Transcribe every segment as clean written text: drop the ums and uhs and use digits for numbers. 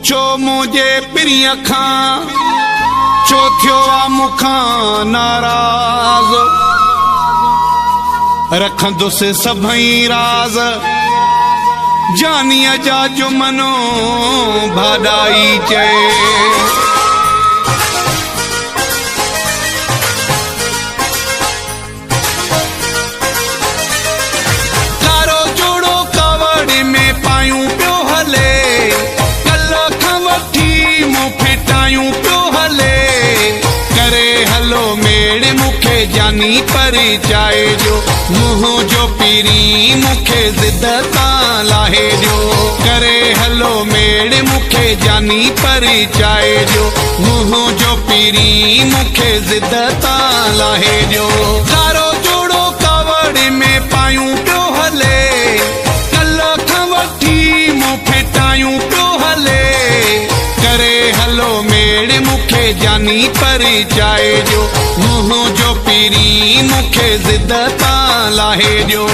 पुछो मुंहिंजे परींअ खां, छो थियो आहे मूंखां नाराज़। रखंदुसि सभई राज़, जानीअ जा जुमनो भाॾाई चए। कारो जोड़ो कावड़ में पायूं पियो हले, कल खां वठी मुंहुं फिटायूं पियो हले। करे हलो मेड़ मूंखे जानी परिचाए ॾियो, मुंहुं जो पीरी मूंखे ज़िद तां लाहे ॾियो। करे हलो मेड़ मूंखे जानी परिचाए ॾियो, मुंहुं जो पीरी मूंखे ज़िद तां लाहे ॾियो। कारो जोड़ो कावड़ में पायूं पियो हले, कल खां वठी मुंहुं फिटायूं पियो हले। करे हलो मेड़ मूंखे जानी परिचाए ॾियो, मुंहुं जो पीरी मूंखे ज़िद तां लाहे ॾियो।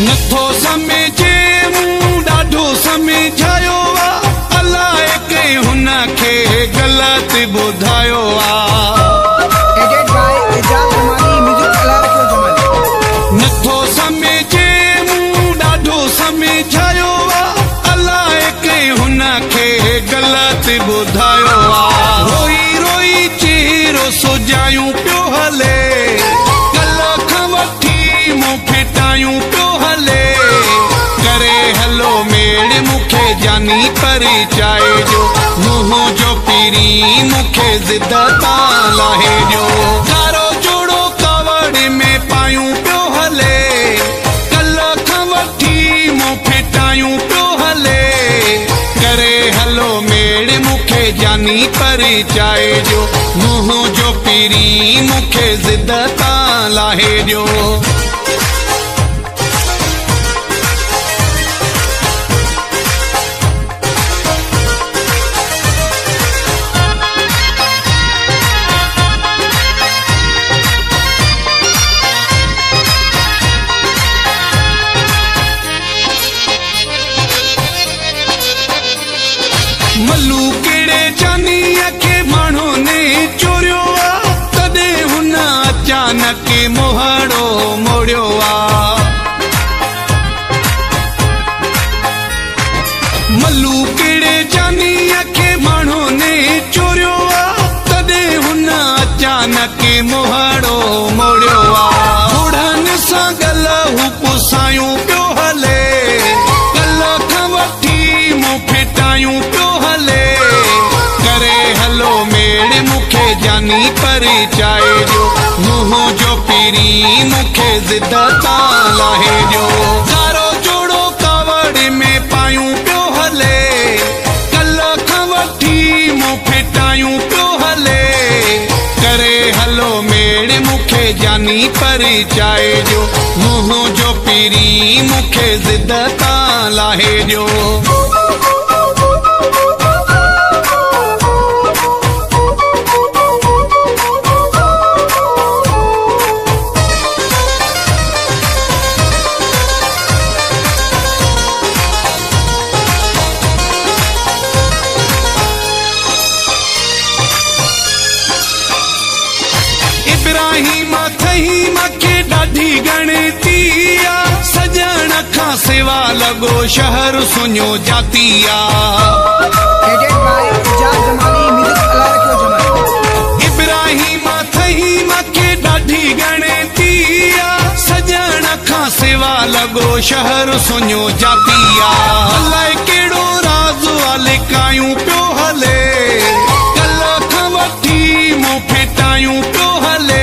नथो सम्झे मूं ॾाढो सम्झायो आहे, अलाए कंहिं हुनखे ग़लति ॿुधायो आहे। नथो सम्झे मूं ॾाढो सम्झायो आहे, अलाए कंहिं हुनखे ग़लति ॿुधायो आहे। रोई रोई चेहरो सुजायूं पियो हले, कल खां वठी मुंहुं फिटायूं पियो हले। करे हलो मेड़ मूंखे जानी परिचाए ॾियो, मुंहुं जो पीरी मूंखे ज़िद तां लाहे ॾियो। कारो जोड़ो कावड़ में पायूं पियो हले, कल खां वठी मुंहुं फिटायूं पियो हले। करे हलो मेड़ मूंखे जानी परिचाए ॾियो, मुंहुं जो पीरी मूंखे ज़िद तां लाहे ॾियो। मल्लू कहिड़े जानीअ खे माण्हू ने चोरियो आहे, तॾहिं हुन अचानक मोहड़ो मोड़ियो आहे। मल्लू कहिड़े जानीअ खे माण्हू ने चोरियो आहे, तॾहिं हुन अचानक मोहड़ो मोड़ियो आहे। घोड़नि सां गल हू पुसायूं पियो हले, कल खां वठी मुंहुं फिटायूं पियो हले। करे हलो मेड़ मूंखे जानी परिचाए ॾियो, मुंहुं जो पीरी मूंखे ज़िद तां लाहे ॾियो। कारो जोड़ो कावड़ में पायूं पियो हले, कल खां वठी मुंहुं फिटायूं पियो हले। करे हलो मेड़ मूंखे जानी परिचाए ॾियो, मुंहुं जो पीरी मूंखे ज़िद तां लाहे ॾियो। इब्राहिम थहीम खे ॾाढी ॻणती आहे, सॼण खां सिवा लॻो शहर सुञो जाती आहे। इब्राहिम थहीम खे ॾाढी ॻणती आहे, सॼण खां सिवा लॻो शहर सुञो जाती आहे। अलाए कहिड़ो राज़ आहे लिकायूं पियो हले, कल खां वठी मुंहुं फिटायूं पियो हले।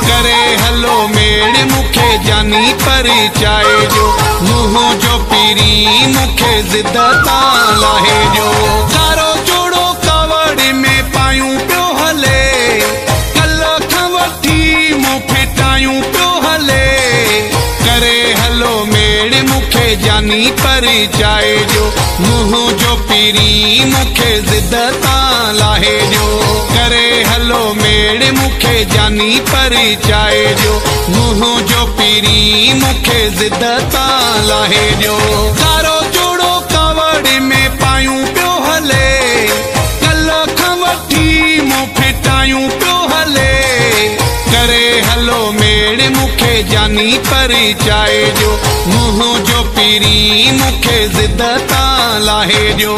करे हलो मेड़ मूंखे जानी परिचाए ॾियो, मुंहुं जो पीरी मूंखे ज़िद तां लाहे ॾियो। कारो जोड़ो कावड़ में पायूं पियो हले, कल खां वठी मुंहुं फिटायूं पियो हले। جاني پرچائي ڏيو، منهنجو پرين مون کي ضد تان لاهي ڏيو. ڪري هلو ميڙ مون کي جاني پرچائي ڏيو، منهنجو پرين مون کي ضد تان لاهي ڏيو. ڪارو جوڙو ڪاوڙ ۾ پايون پيو هلي، ڪلهه کان وٺي مون ڦٽايون پيو هلي. ڪري هلو ميڙ مون کي جاني پرچائي ڏيو، منهنجو پرين مون کي ضد تان لاهي ڏيو.